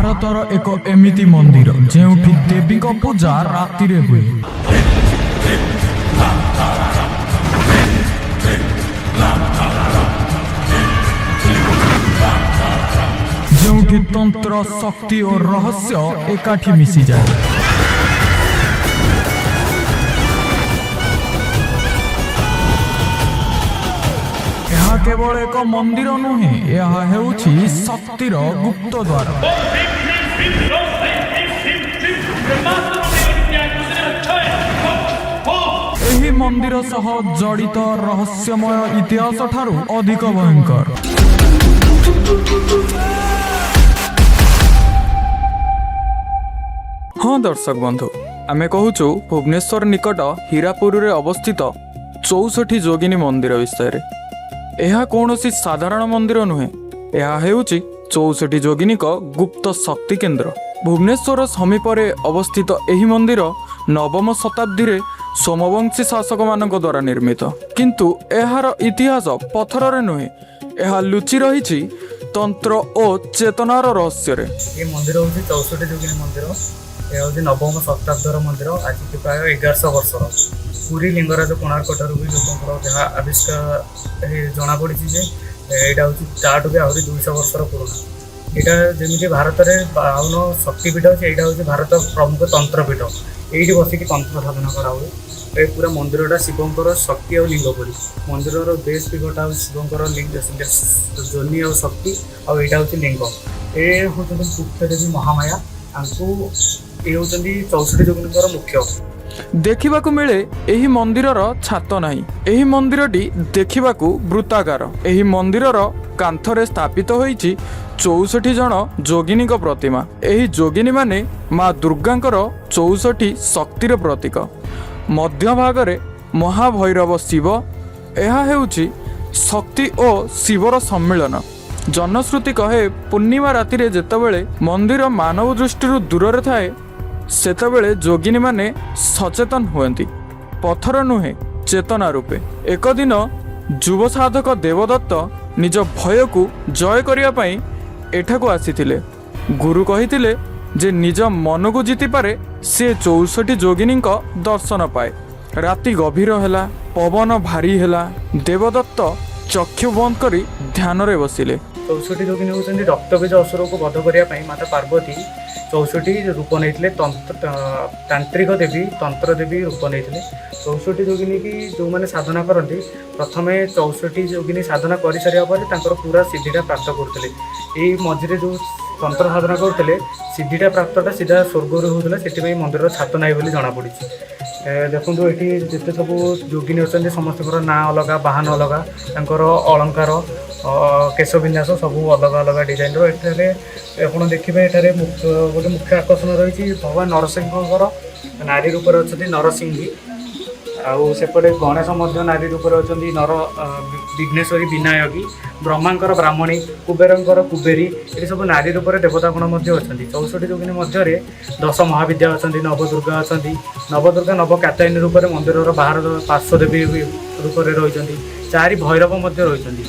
ଭାରତର ଏକ ଏମିତି ମନ୍ଦିର, ଯେଉଁଠି ଦେବୀଙ୍କ ପୂଜା ରାତିରେ ହୁଏ। ଯେଉଁଠି ତନ୍ତ୍ର, ଶକ୍ତି ଓ ରହସ୍ୟ ଏକାଠି ମିଶିଯାଏ। ଏହା କେବଳ ଏକ ମନ୍ଦିର ନୁହେଁ, ଏହା ହେଉଛି ଶକ୍ତିର ଗୁପ୍ତ ଦ୍ୱାର। ଓಂ ହ୍ରୀಂ କ୍ଲୀଂ ହ୍ରୀଂ କ୍ଲୌଁ ଶ୍ରୀଂ ହ୍ରୀଂ କ୍ଲୀଂ ଏହି ମନ୍ଦିର ସହ ଜଡ଼ିତ ରହସ୍ୟମୟ ଇତିହାସ ଠାରୁ ଅଧିକ ଭୟଙ୍କର। ହଁ ଦର୍ଶକ ବନ୍ଧୁ, ଆମେ କହୁଛୁ ଭୁବନେଶ୍ୱର ନିକଟ ହୀରାପୁରରେ ଅବସ୍ଥିତ 64 ଯୋଗିନୀ ମନ୍ଦିର ବିଷୟରେ। ଏହା କୌଣସି ସାଧାରଣ ମନ୍ଦିର ନୁହେଁ, ଏହା ହେଉଛି 64 ଯୋଗିନୀଙ୍କ ଗୁପ୍ତ ଶକ୍ତି କେନ୍ଦ୍ର। ଭୁବନେଶ୍ୱର ସମୀପରେ ଅବସ୍ଥିତ ଏହି ମନ୍ଦିର ନବମ ଶତାବ୍ଦୀରେ ସୋମବଂଶୀ ଶାସକମାନଙ୍କ ଦ୍ୱାରା ନିର୍ମିତ। କିନ୍ତୁ ଏହାର ଇତିହାସ ପଥରରେ ନୁହେଁ, ଏହା ଲୁଚି ରହିଛି ତନ୍ତ୍ର ଓ ଚେତନାର ରହସ୍ୟରେ। ଏ ମନ୍ଦିର ହେଉଛି 64 ଯୋଗିନୀ ମନ୍ଦିର। ଏହା ହେଉଛି ନବମ ଶତାବ୍ଦୀର ମନ୍ଦିର, ଆଜିକି ପ୍ରାୟ 1100 ବର୍ଷର। ପୁରୀ, ଲିଙ୍ଗରାଜ, କୋଣାର୍କ ଠାରୁ ବି ଲୋକଙ୍କର ଯାହା ଆବିଷ୍କାର ଜଣାପଡ଼ିଛି ଯେ ଏଇଟା ହେଉଛି ତାଠୁ ବି ଆହୁରି 200 ବର୍ଷର ପୁରୁଣା। ଏଇଟା ଯେମିତି ଭାରତରେ 52 ଶକ୍ତିପୀଠ ଅଛି, ଏଇଟା ହେଉଛି ଭାରତ ପ୍ରମୁଖ ତନ୍ତ୍ରପୀଠ। ଏଇଠି ବସିକି ତନ୍ତ୍ର ସାଧନା କରାହୁଏ। ଏ ପୁରା ମନ୍ଦିରଟା ଶିବଙ୍କର ଶକ୍ତି ଆଉ ଲିଙ୍ଗ ପରି। ମନ୍ଦିରର ବେସ୍ ଫିଗରଟା ହେଉଛି ଶିବଙ୍କର ଲିଙ୍ଗ, ଯୋନି ଆଉ ଶକ୍ତି, ଆଉ ଏଇଟା ହେଉଛି ଲିଙ୍ଗ। ଏ ହେଉଛନ୍ତି ମୁଖ୍ୟ ଦେବୀ ମହାମାୟା। ତାଙ୍କୁ ଏ ହେଉଛନ୍ତି 64 ଯୋଗିନୀଙ୍କର ମୁଖ୍ୟ। ଦେଖିବାକୁ ମିଳେ, ଏହି ମନ୍ଦିରର ଛାତ ନାହିଁ। ଏହି ମନ୍ଦିରଟି ଦେଖିବାକୁ ବୃତ୍ତାକାର। ଏହି ମନ୍ଦିରର କାନ୍ଥରେ ସ୍ଥାପିତ ହୋଇଛି 64 ଜଣ ଯୋଗିନୀଙ୍କ ପ୍ରତିମା। ଏହି ଯୋଗିନୀମାନେ ମା ଦୁର୍ଗାଙ୍କର 64 ଶକ୍ତିର ପ୍ରତୀକ। ମଧ୍ୟଭାଗରେ ମହାଭୈରବ ଶିବ। ଏହା ହେଉଛି ଶକ୍ତି ଓ ଶିବର ସମ୍ମିଳନ। ଜନଶ୍ରୁତି କହେ, ପୂର୍ଣ୍ଣିମା ରାତିରେ ଯେତେବେଳେ ମନ୍ଦିର ମାନବ ଦୃଷ୍ଟିରୁ ଦୂରରେ ଥାଏ, ସେତେବେଳେ ଯୋଗିନୀମାନେ ସଚେତନ ହୁଅନ୍ତି, ପଥର ନୁହେଁ, ଚେତନା ରୂପେ। ଏକ ଦିନ ଯୁବ ସାଧକ ଦେବଦତ୍ତ ନିଜ ଭୟକୁ ଜୟ କରିବା ପାଇଁ ଏଠାକୁ ଆସିଥିଲେ। ଗୁରୁ କହିଥିଲେ, ଯେ ନିଜ ମନକୁ ଜିତିପାରେ, ସେ 64 ଯୋଗିନୀଙ୍କ ଦର୍ଶନ ପାଏ। ରାତି ଗଭୀର ହେଲା, ପବନ ଭାରି ହେଲା। ଦେବଦତ୍ତ ଚକ୍ଷୁ ବନ୍ଦ କରି ଧ୍ୟାନରେ ବସିଲେ। 64 ଯୋଗିନୀ ହେଉଛନ୍ତି ରକ୍ତବୀଜ ଅସୁରକୁ ବଧ କରିବା ପାଇଁ ମାତା ପାର୍ବତୀ 64 ରୂପ ନେଇଥିଲେ। ତନ୍ତ୍ର, ତାନ୍ତ୍ରିକ ଦେବୀ, ତନ୍ତ୍ର ଦେବୀ ରୂପ ନେଇଥିଲେ। 64 ଯୋଗିନୀ କି ଯେଉଁମାନେ ସାଧନା କରନ୍ତି, ପ୍ରଥମେ 64 ଯୋଗିନୀ ସାଧନା କରିସାରିବା ପରେ ତାଙ୍କର ପୁରା ସିଦ୍ଧିଟା ପ୍ରାପ୍ତ କରୁଥିଲେ। ଏଇ ମଝିରେ ଯେଉଁ ତନ୍ତ୍ର ସାଧନା କରୁଥିଲେ, ସିଦ୍ଧିଟା ପ୍ରାପ୍ତଟା ସିଧା ସ୍ୱର୍ଗରୁ ହେଉଥିଲା। ସେଥିପାଇଁ ମନ୍ଦିରର ଛାତ ନାହିଁ ବୋଲି ଜଣାପଡ଼ିଛି। ଦେଖନ୍ତୁ, ଏଠି ଯେତେ ସବୁ ଯୋଗିନୀ ଅଛନ୍ତି, ସମସ୍ତଙ୍କର ନାଁ ଅଲଗା, ବାହନ ଅଲଗା, ତାଙ୍କର ଅଳଙ୍କାର, କେଶ ବିନ୍ୟାସ ସବୁ ଅଲଗା ଅଲଗା ଡିଜାଇନର। ଏଠାରେ ଆପଣ ଦେଖିବେ, ଏଠାରେ ମୁଖ୍ୟ ଗୋଟେ ମୁଖ୍ୟ ଆକର୍ଷଣ ରହିଛି, ଭଗବାନ ନରସିଂହଙ୍କର ନାରୀ ରୂପରେ ଅଛନ୍ତି ନରସିଂହୀ। ଆଉ ସେପଟେ ଗଣେଶ ମଧ୍ୟ ନାରୀ ରୂପରେ ଅଛନ୍ତି, ନର ବିଘ୍ନେଶ୍ୱରୀ, ବିନାୟକୀ, ବ୍ରହ୍ମାଙ୍କର ବ୍ରାହ୍ମଣୀ, କୁବେରଙ୍କର କୁବେରୀ। ଏଠି ସବୁ ନାରୀ ରୂପରେ ଦେବତାଗଣ ମଧ୍ୟ ଅଛନ୍ତି। 64 ଯୋଗିନୀ ମଧ୍ୟରେ 10 ମହାବିଦ୍ୟା ଅଛନ୍ତି, ନବଦୁର୍ଗା ଅଛନ୍ତି। ନବଦୁର୍ଗା ନବ କାତ୍ୟାୟନୀ ରୂପରେ ମନ୍ଦିରର ବାହାର ପାର୍ଶ୍ୱଦେବୀ ରୂପରେ ରହିଛନ୍ତି। ଚାରି ଭୈରବ ମଧ୍ୟ ରହିଛନ୍ତି।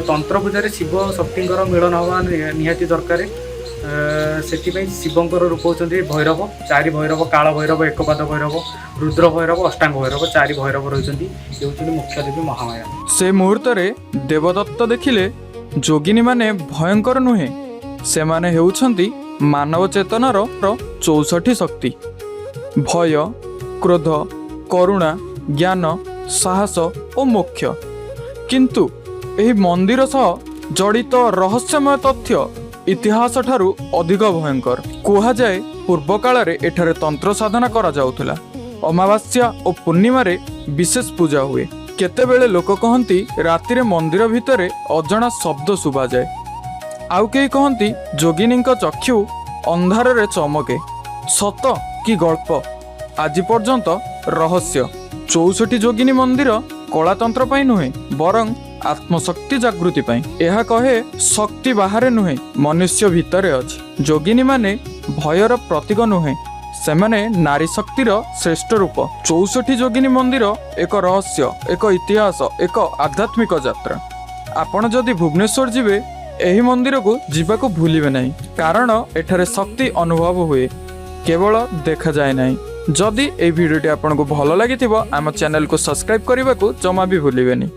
ତନ୍ତ୍ର ପୂଜାରେ ଶିବ ଶକ୍ତିଙ୍କର ମିଳନ ହେବା ନିହାତି ଦରକାର। ସେଥିପାଇଁ ଶିବଙ୍କର ରୂପ ହେଉଛନ୍ତି ଭୈରବ। ଚାରି ଭୈରବ, କାଳ ଭୈରବ, ଏକପାଦ ଭୈରବ, ରୁଦ୍ର ଭୈରବ, ଅଷ୍ଟାଙ୍ଗ ଭୈରବ, ଚାରି ଭୈରବ ରହିଛନ୍ତି। ଏ ହେଉଛନ୍ତି ମୁଖ୍ୟ ଦେବୀ ମହାମାୟା। ସେ ମୁହୂର୍ତ୍ତରେ ଦେବଦତ୍ତ ଦେଖିଲେ, ଯୋଗିନୀମାନେ ଭୟଙ୍କର ନୁହେଁ, ସେମାନେ ହେଉଛନ୍ତି ମାନବ ଚେତନାର 64 ଶକ୍ତି: ଭୟ, କ୍ରୋଧ, କରୁଣା, ଜ୍ଞାନ, ସାହସ ଓ ମୋକ୍ଷ। କିନ୍ତୁ ଏହି ମନ୍ଦିର ସହ ଜଡ଼ିତ ରହସ୍ୟମୟ ତଥ୍ୟ ଇତିହାସ ଠାରୁ ଅଧିକ ଭୟଙ୍କର। କୁହାଯାଏ, ପୂର୍ବ କାଳରେ ଏଠାରେ ତନ୍ତ୍ର ସାଧନା କରାଯାଉଥିଲା। ଅମାବାସ୍ୟା ଓ ପୂର୍ଣ୍ଣିମାରେ ବିଶେଷ ପୂଜା ହୁଏ। କେତେବେଳେ ଲୋକ କହନ୍ତି, ରାତିରେ ମନ୍ଦିର ଭିତରେ ଅଜଣା ଶବ୍ଦ ଶୁଭାଯାଏ। ଆଉ କେହି କହନ୍ତି, ଯୋଗିନୀଙ୍କ ଚକ୍ଷୁ ଅନ୍ଧାରରେ ଚମକେ। ସତ କି ଗଳ୍ପ, ଆଜି ପର୍ଯ୍ୟନ୍ତ ରହସ୍ୟ। 64 ଯୋଗିନୀ ମନ୍ଦିର କଳାତନ୍ତ୍ର ପାଇଁ ନୁହେଁ, ବରଂ ଆତ୍ମଶକ୍ତି ଜାଗୃତି ପାଇଁ। ଏହା କହେ, ଶକ୍ତି ବାହାରେ ନୁହେଁ, ମନୁଷ୍ୟ ଭିତରେ ଅଛି। ଯୋଗିନୀମାନେ ଭୟର ପ୍ରତୀକ ନୁହେଁ, ସେମାନେ ନାରୀ ଶକ୍ତିର ଶ୍ରେଷ୍ଠ ରୂପ। 64 ଯୋଗିନୀ ମନ୍ଦିର ଏକ ରହସ୍ୟ, ଏକ ଇତିହାସ, ଏକ ଆଧ୍ୟାତ୍ମିକ ଯାତ୍ରା। ଆପଣ ଯଦି ଭୁବନେଶ୍ୱର ଯିବେ ଏହି ମନ୍ଦିରକୁ ଯିବାକୁ ଭୁଲିବେ ନାହିଁ, କାରଣ ଏଠାରେ ଶକ୍ତି ଅନୁଭବ ହୁଏ, କେବଳ ଦେଖାଯାଏ ନାହିଁ। ଯଦି ଏହି ଭିଡ଼ିଓଟି ଆପଣଙ୍କୁ ଭଲ ଲାଗିଥିବ, ଆମ ଚ୍ୟାନେଲକୁ ସବସ୍କ୍ରାଇବ୍ କରିବାକୁ ଜମା ବି ଭୁଲିବେନି।